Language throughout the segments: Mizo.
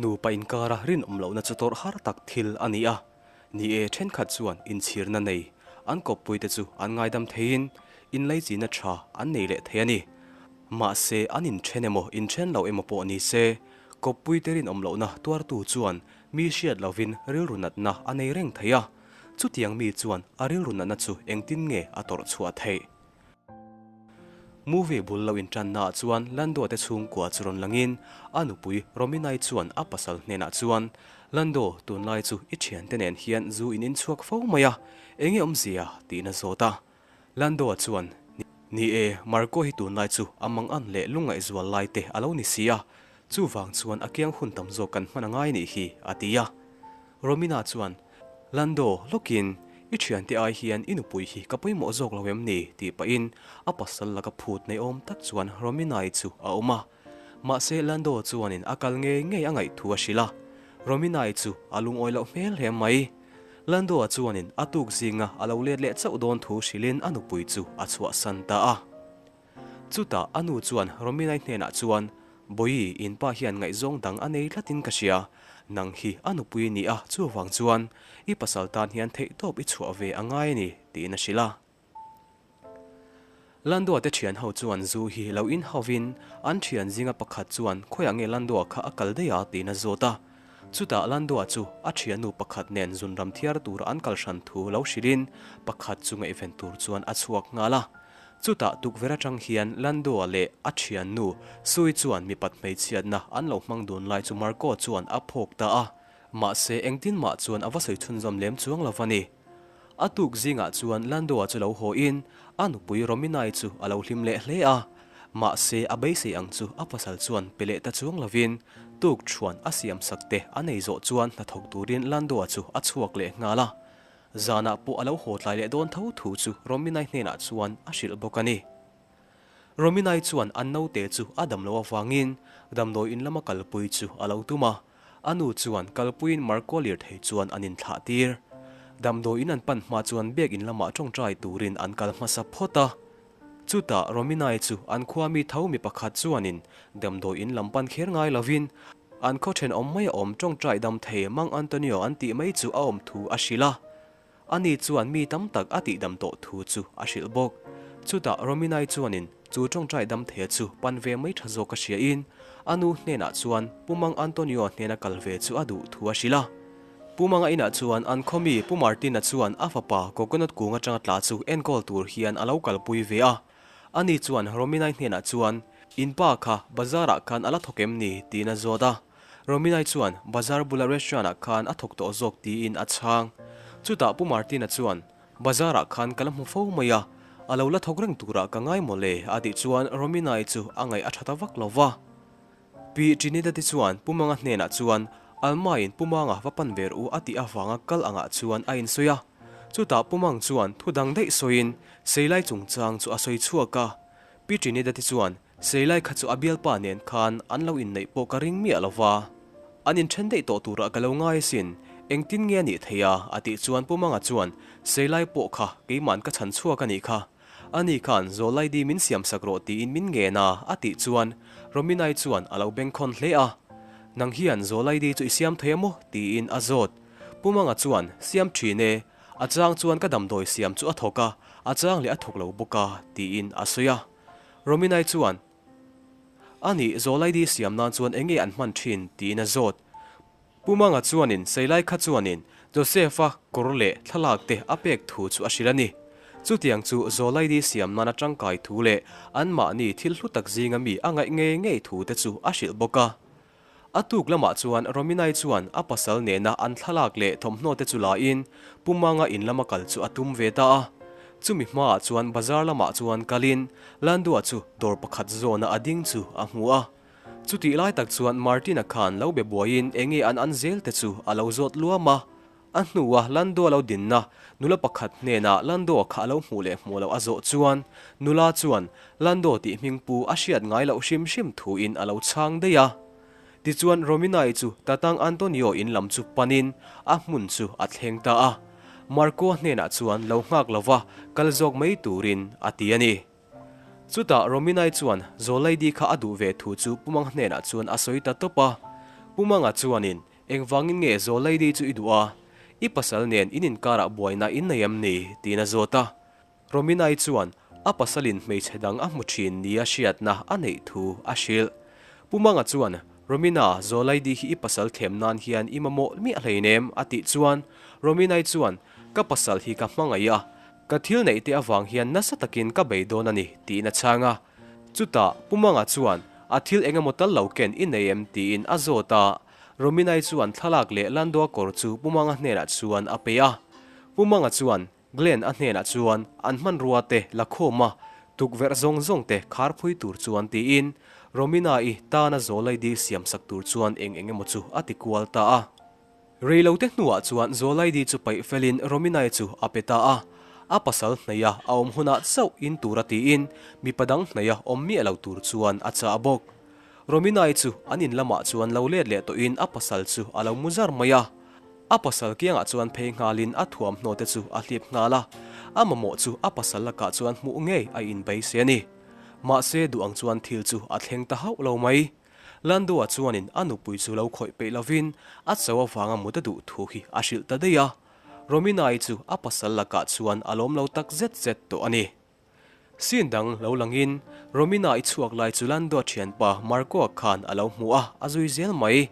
Nupa inkara rinawm lohna chu tawrh har tak thil a ni a. Ni e, thenkhat chuan inchhirna nei an kawppuite chu an ngaidam theiin inlaichina tha an nei leh thei a ni. Mahse, an inthen emaw inthen lo emaw pawh ni se, kawppuite rinawm lohna tuartu chuan mi hriat lovin rilru natna a nei reng thei a. Chutiang mi chuan a rilru natna chu engtin nge a tawrh chhuah theih? Movie bul lo intanna ah chuan Lando te chhungkua chu rawn langin a nupui Rominai chuan a pasal hnenah chuan, Lando, tunlai chu i thiante nen hian zu in inchhuak fo mai a, enge awmzia? tiin a zawt a. Lando-a chuan, Ni e, Marco hi tunlai chu a mangan leh lungngaihzual lai te a lo ni si a, chuvang chuan a kiang hun tam zawk kan hman a ngai nih hi, a ti a. Romina chuan, Lando, lawkin, i thiante ai hian i nupui hi ka pawimawh zawk lo em ni? tih pahin a pasal laka phut nei awm tak chuan Rominai chu a awm a. Mahse Lando chuanin a kal ngei ngei a ngaih thu a hrilh a. Rominai chu a lungawi loh hmel hle mai. Lando-a chuanin a tuk zinga a lo let leh chauh dawn thu hrilhin a nupui chu a chhuahsan ta a. Chutah a nu chuan Rominai hnenah chuan, Bawihi, in pa hian ngaihzawng dang a nei tlatin ka hria. Nang hi a nupui ni a, chuvang chuan i pasal tan hian theihtawp i chhuah ve a ngai a ni, tiin a hrilh a. Landua te thian ho chuan zu hi lo in hovin an thian zinga pakhat chuan khawiah nge Landua kha a kal daih a tiin a zawt a. Chutah Landua chu a thiannu pakhat nen zunram thiar tura an kal hran thu lo hrilhin pakhat chu ngaihven tur chuan a chhuak nghal a. Chutah tukverh atang hian Landua leh a thiannu Sui chuan mipat hmeichhiatna an lo hmang dun lai chu Marco chuan a phawk ta a, mahse engtin mah chuan a va sawi chhunzawm lem chuang lo va ni. A tuk zingah chuan Landua chu lo haw in a nupui Rominai chu a lo hlim leh hle a, mahse a beisei ang chu a pasal chuan pe leh ta chuang lovin tuk thuan a siam sak te a nei zawh chuan hnathawk turin Landua chu a chhuak leh nghal a. Zanah pawh a lo haw tlai leh dawn tho thu chu Rominai hnenah chuan a hrilh bawk a ni. Rominai chuan an naute chu a dam loh avangin damdawi in lama kalpui chu a lo tum a, a nu chuan kalpuiin Marco lirthei chuan an inthlah tir. Damdawi in an pan hma chuan biak in lamah tawngtai turin an kal hmasa phawt a. Chutah Rominai chu an khua mi tho mi pakhat chuanin damdawi in lam pan kher ngai lovin An khaw thenawm mai a awm tawngtai dam thei Mang Antonio an tih mai chu a awm thu a hrilh a. Ani chuan mi tam tak a tihdam tawh thu chu a hrilh bawk. Chutah Rominai chuanin chu tawngtai dam thei chu pan ve mai tha zawk a hriain a nu hnenah chuan Pu Mang Antonio hnena kal ve chu a duh thu a hrilh a. Pu Manga inah chuan an khaw mi Pu Martina chuan a fapa coconut kung atanga tla chu enkawl tur hian a lo kalpui ve a. Ani chuan Rominai hnenah chuan, In pa kha bazar-ah khan a la thawk em ni? tiin a zawt a. Rominai chuan, Bazar bula restaurant-ah khan a thawk tawh zawk tiin a chhang. Chutah Pu Martina chuan, Bazar-ah khan ka la hmu fo mai a, a lo la thawk reng turah ka ngai mawle a tih chuan Rominai chu a ngaih a tha ta vak lo va. Pi Trinidad-i chuan Pu Manga hnenah chuan Alma-in Pu Manga va pan ver u a tih avanga kal angah chuan a insawi a. Chutah Pu Mang chuan thu dang daih sawiin Seilai chungchang chu a sawi chhuak a. Pi Trinidad-i chuan Seilai kha chu a bialpa nen khan an lo inneih pawh ka ring miah lo va. An inthen daih tawh turah ka lo ngai asin, engtin nge a nih theih a? a tih chuan Pu Manga chuan Seilai pawh kha keima'n ka chhan chhuak a nih kha. Ani khan Zawlaidi min siam sak rawh tiin min ngen a, a tih chuan Rominai chuan a lo bengkhawn hle a. Nang hian Zawlaidi chu i siam thei a maw? tiin a zawt. Pu Manga chuan, Siam thin e, a chang chuan ka damdawi siam chu a thawk a, a chang leh a thawk lo bawk a, tiin a sawi a. Rominai chuan, Anih, Zawlaidi siam nan chuan enge an hman thin? tiin a zawt. Pu Manga chuanin Seilai kha chuanin Joseph-a kawr leh thlalak te a pek thu chu a hrilh a ni. Chutiang chu Zawlaidi siam nana tangkai thu leh anmahni thil hlu tak zinga mi a ngaih ngei ngei thu te chu a hrilh bawk a. A tuk lamah chuan Rominai chuan a pasal nena an thlalak leh thawmhnaw te chu lain Pu Manga in lama kal chu a tum ve ta a. Chumi hmaah chuan bazar lamah chuan kalin Landua chu dawr pakhat zawna a ding chu a hmu a. Chutih lai tak chuan Martin-a khan lo be buaiin enge an an zel te chu a lo zawt luam a. A hnua Lando-a lo dinna nula pakhat hnenah Lando-a kha a lo hmuh leh hmuh loh a zawh chuan nula chuan Lando tih hming pu a hriat ngai loh hrim hrim thuin a lo chhang daih a. Tichuan Romina-i chu Tatang Antonio in lam chu panin a hmun chu a thleng ta a. Marco-a hnenah chuan lo nghak lova kal zawk mai turin a ti a ni. Chutah Rominai chuan Zawlaidi kha a duh ve thu chu Pumang hnenah chuan a sawi ta tawp a. Pu Manga chuanin, Engvangin nge Zawlaidi chu i duh a? I pasal nen in inkarah buaina in nei em ni? tiin a zawt a. Rominai chuan a pasalin hmeichhe dang a hmu thin nia hriatna a neih thu a hrilh. Pu Manga chuan, Romina, Zawlaidi hi i pasal thlem nan hian i mamawh miah hleinem, a tih chuan Rominai chuan, Ka pasal hi ka hmangaih a, ka thil neih te avang hian nasa takin ka bei dawn a ni, tiin a chhang a. Chutah Pu Manga chuan, A thil eng emaw tal lo ken i nei em? tiin a zawt a. Rominai chuan thlalak leh Landoa kawr chu Pu Manga hnenah chuan a pe a. Pu Manga chuan, Glenn a hnenah chuan an hmanrua te la khawm a, tukverh zawng zawng te khar phui tur chuan tiin Romina-i tana Zawlaidi siam sak tur chuan eng eng emaw chu a ti kual ta a. Reilote hnuah chuan Zawlaidi chu paih felin Romina-i chu a pe ta a, a pasal hnaih a a awm hunah chauh in tura tiin mipa dang hnaih a awm miah lo tur chuan a chah bawk. Romina-i chu an in lamah chuan lo let leh tawhin a pasal chu a lo mu zar mai a. A pasal kiangah chuan phei nghalin a thuamhnaw te chu a hlip nghal a, a mamawh chu a pasal lakah chuan hmuh ngei a inbeise a ni. Mahse duh ang chuan thil chu a thleng ta hauh lo mai. Lando-a chuanin a nupui chu lo khawih peih lovin a cho avanga mut a duh thu hi a hrilh ta daih a. Romina-i chu a pasal lakah chuan a lawm lo tak zet zet tawh a ni. Scene dang lo langin Romina i chhuak lai chu Lando thianpa Marco-a khan a lo hmu a, a zui zel mai.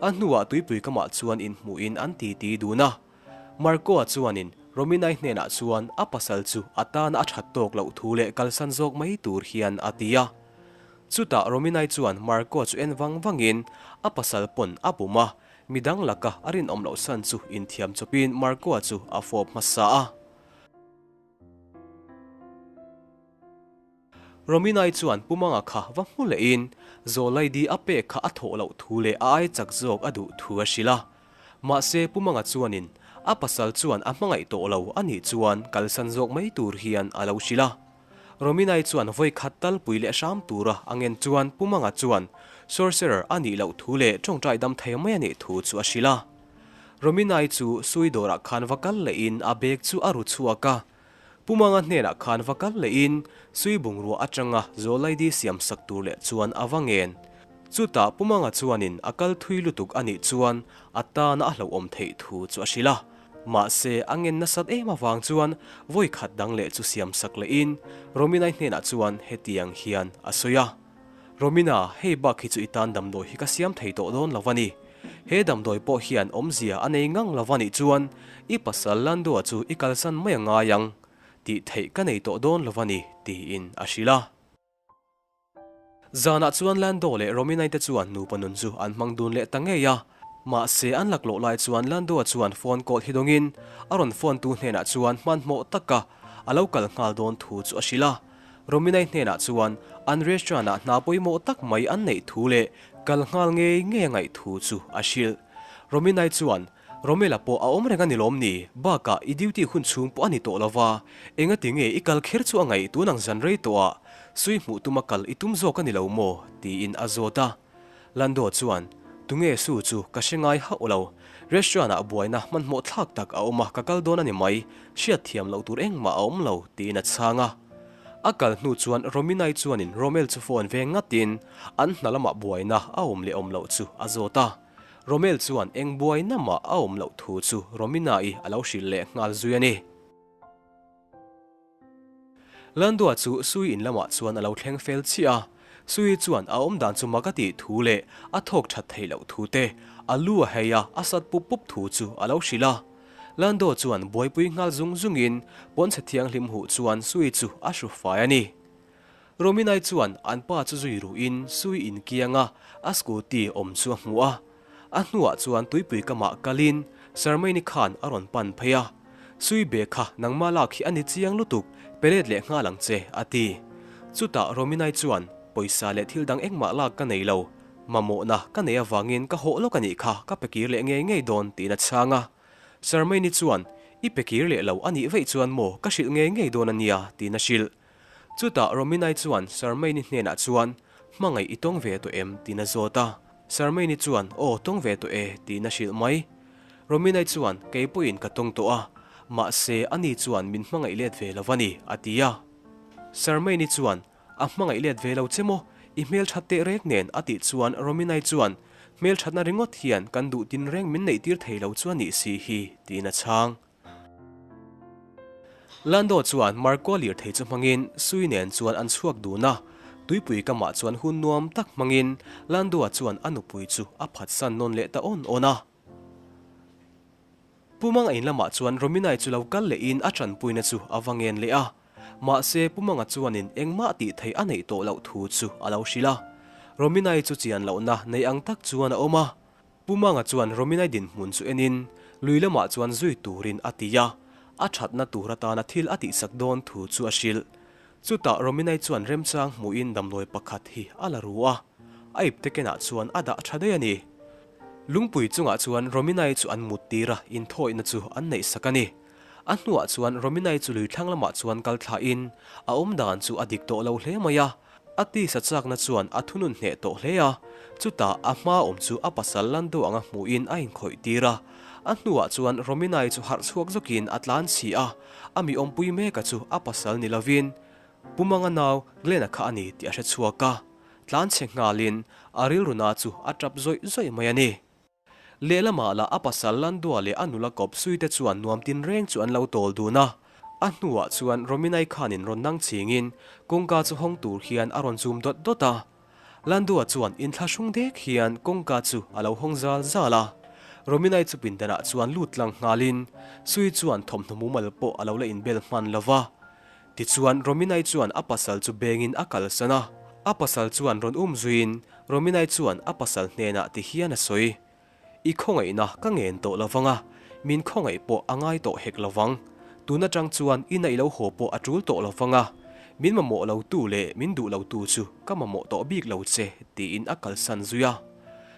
A hnuah tuipui kamah chuan inhmuhin an titi dun a. Marco-a chuanin Romina-i hnenah chuan a pasal chu a tana a that tawk loh thu leh kalsan zawk mai tur hian a ti a. Chutah Romina-i chuan Marco-a chu en vang vangin a pasal pawn a bum a, midang laka a rinawm loh san chu inthiam chawpin Marco-a chu a fawp hmasa a. Rominai chuan Pu Manga kha va hmu lehin Zawlaidi a pek kha a thawh loh thu leh a ai chak zawk a duh thu a hrilh a. Mahse Pu Manga chuanin a pasal chuan a hmangaih tawh lo a nih chuan kalsan zawk mai tur hian a lo hrilh a. Rominai chuan vawi khat tal pui leh hram tura a ngen chuan Pu Manga chuan sorcerer a nih loh thu leh tawngtai dam thei mai a nih thu chu a hrilh a. Rominai chu sui dawrah khan va kal lehin a bag chu a ru chhuak a. Pu Manga hnenah khan va kal lehin sui bungrua atanga Zawlaidi siam sak tur leh chuan a va ngen. Chutah Pu Manga chuanin a kal thui lutuk a nih chuan a tana a hlauhawm theih thu chu a hrilh a. Mahse a ngen nasat em avang chuan vawi khat dang leh chu siam sak lehin Rominai hnenah chuan hetiang hian a sawi a. Romina, hei bak hi chu i tan damdawi hi ka siam thei tawh dawn lo a ni. He damdawi pawh hian awmzia a nei ngang lo a nih chuan i pasal Lando-a chu i kalsan mai a ngai ang. Tih theih ka nei tawh dawn lo a ni, tiin a hrilh a. Zanah chuan Lando leh Romina-i te chuan nupa nun chu an hmang dun leh ta ngei a. Mahse an laklawh lai chuan Lando-a chuan phone call hi dawngin a rawn phone tu hnenah chuan hmanhmawh taka a lo kal nghal dawn thu chu a hrilh a. Rominai hnenah chuan an restaurant-ah hna pawimawh tak mai an neih thu leh kal nghal ngei ngei a ngaih thu chu a hrilh. Rominai chuan, Romela pawh a awm reng a ni lawm ni? Bakah i duty hun chhung pawh a ni tawh lo va, engati nge i kal kher chu a ngaih tun ang zan rei tawh ah sui hmuh tuma kal i tum zawk a ni lo maw? tiin a zawt a. Lando chuan, Tunge Su chu ka hre ngai hauh lo. Restaurant-ah buaina hmanhmawh thlak tak a awm a, ka kal dawn a ni mai. Hriat thiam loh tur engmah a awm lo, tiin a chhang a. A kal hnu chuan Rominai chuanin Romel chu phone ve ngatin an hna lamah buaina a awm leh awm loh chu a zawt a. Romel chuan eng buaina mah a awm loh thu chu Rominai a lo hrilh leh nghal zui a ni. Landua chu Sui in lamah chuan a lo thleng fel chiah a, Sui chuan a awm dan chu mak a tih thu leh a thawk that theih loh thu te, a lu a hei a, a sat pup pup thu chu a lo hrilh a. Lando chuan buaipui nghal zung zungin pawnchhe thianghlim huh chuan Sui chu a hru fai a ni. Rominai chuan an pa chu zui ruhin Sui in kianga a scooty awm chu a hmu a. A hnuah chuan tuipui kamah kalin Sharmaine khan a rawn pan phei a, Sui be kha nangmah lak hi a ni chiang lutuk, pe let leh nghal ang che, a ti. Chutah Rominai chuan, Pawisa leh thil dang engmah lak ka nei lo, mamawhna ka nei avangin ka hawh lawk a nih kha, ka pe kir leh ngei ngei dawn, tiin a chhang a. Sharmaine chuan, I pe kir leh lo a nih veih chuan maw ka hrilh ngei ngei dawn a nia, tiin a hrilh. Chutah Rominai chuan Sharmaine hnenah chuan, Hmangaih i tawng ve tawh em? tiin a zawt a. Sharmaine chuan, Aw, tawng ve tawh e, tiin a hrilh mai. Rominai chuan, Kei pawhin ka tawng tawh a, mahse ani chuan min hmangaih let ve lo a ni, a ti a. Sharmaine chuan, A hmangaih let ve lo che maw? I hmelthat teh rek nen, a tih chuan Rominai chuan, Hmelthatna ringawt hian kan duh tinreng min neih tir thei lo chu a nih si hi, tiin a chhang. Lando chuan Marco lirthei chu hmangin Sui nen chuan an chhuak dun a, tuipui kamah chuan hun nuam tak hmangin Lando-a chuan a nupui chu a phatsan nawn leh ta awn awn a. Pu Manga in lamah chuan Rominai chu lo kal lehin a tanpuina chu a va ngen leh a. Mahse, Pu Manga chuanin engmah tih theih a neih tawh loh thu chu a lo hrilh a. Rominai chu chian lohna nei ang tak chuan a awm a. Pu Manga chuan Rominai dinhmun chu enin lui lamah chuan zui turin a ti a, a thatna tur atana thil a tihsak dawn thu chu a hrilh. Chutah Rominai chuan remchang hmuhin damdawi pakhat hi a la ru a, a ipte kenah chuan a dah tha daih a ni. Lungpui chungah chuan Rominai chu an mut tir a, inthawihna chu an neih sak a ni. A hnuah chuan Rominai chu lui thlang lamah chuan kal thlahin a awm dan chu a dik tawh lo hle mai a, a tisa chakna chuan a thunun hneh tawh hle a, chutah a hma awm chu a pasal Lando anga hmuhin a inkhawih tir a. A hnuah chuan Rominai chu harh chhuak zawkin a tlan chhi a, a mi awmpui meka chu a pasal ni lovin Pu Manga nau Glenn-a kha a ni tih a hre chhuak a. Tlanchhe nghalin a rilruna chu a tap zawih zawih mai a ni. Lehlamah lah a pasal Landua leh a nula kawp Suite chuan nuam tinreng chu an lo tawl dun a. A hnuah chuan Rominai khanin rawn nang chingin kawngka chu hawng tur hian a rawn zoom dawt dawt a. Landua chuan inthlahrung dek hian kawngka chu a lo hawng zal zal a. Rominai chu pindanah chuan lut tlang nghalin Sui chuan thawmhnaw mumal pawh a lo la inbel hman lo va. Tichuan, Rominai chuan a pasal chu bengin a kalsan a. A pasal chuan rawn um zuiin Rominai chuan a pasal hnenah ti hian a sawi, I khawngaihna ka ngen tawh lo vang a, min khawngaih pawh a ngai tawh hek lo vang. Tun atang chuan ina i lo haw pawh a tul tawh lo vang a, min mamawh lo tu leh min duh lo tu chu ka mamawh tawh bik lo che, tiin a kalsan zui a.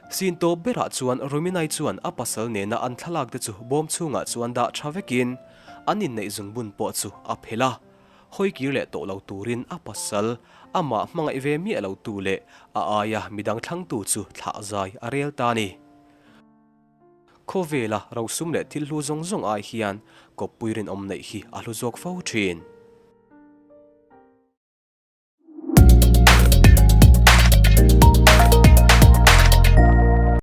Sin tawp berah chuan Rominai chuan a pasal nena an thlalak te chu bawm chhungah chuan dah tha vekin an inneih zungbun pawh chu a phelh a, hawi kir leh tawh lo turin a pasal, amah hmangaih ve miah lo tu leh a aia midang thlangtu chu thlah zai a rel ta a ni. Khawvela rosum leh thil hlu zawng zawng ai hian kawppui rinawm neih hi a hlu zawk fo thin.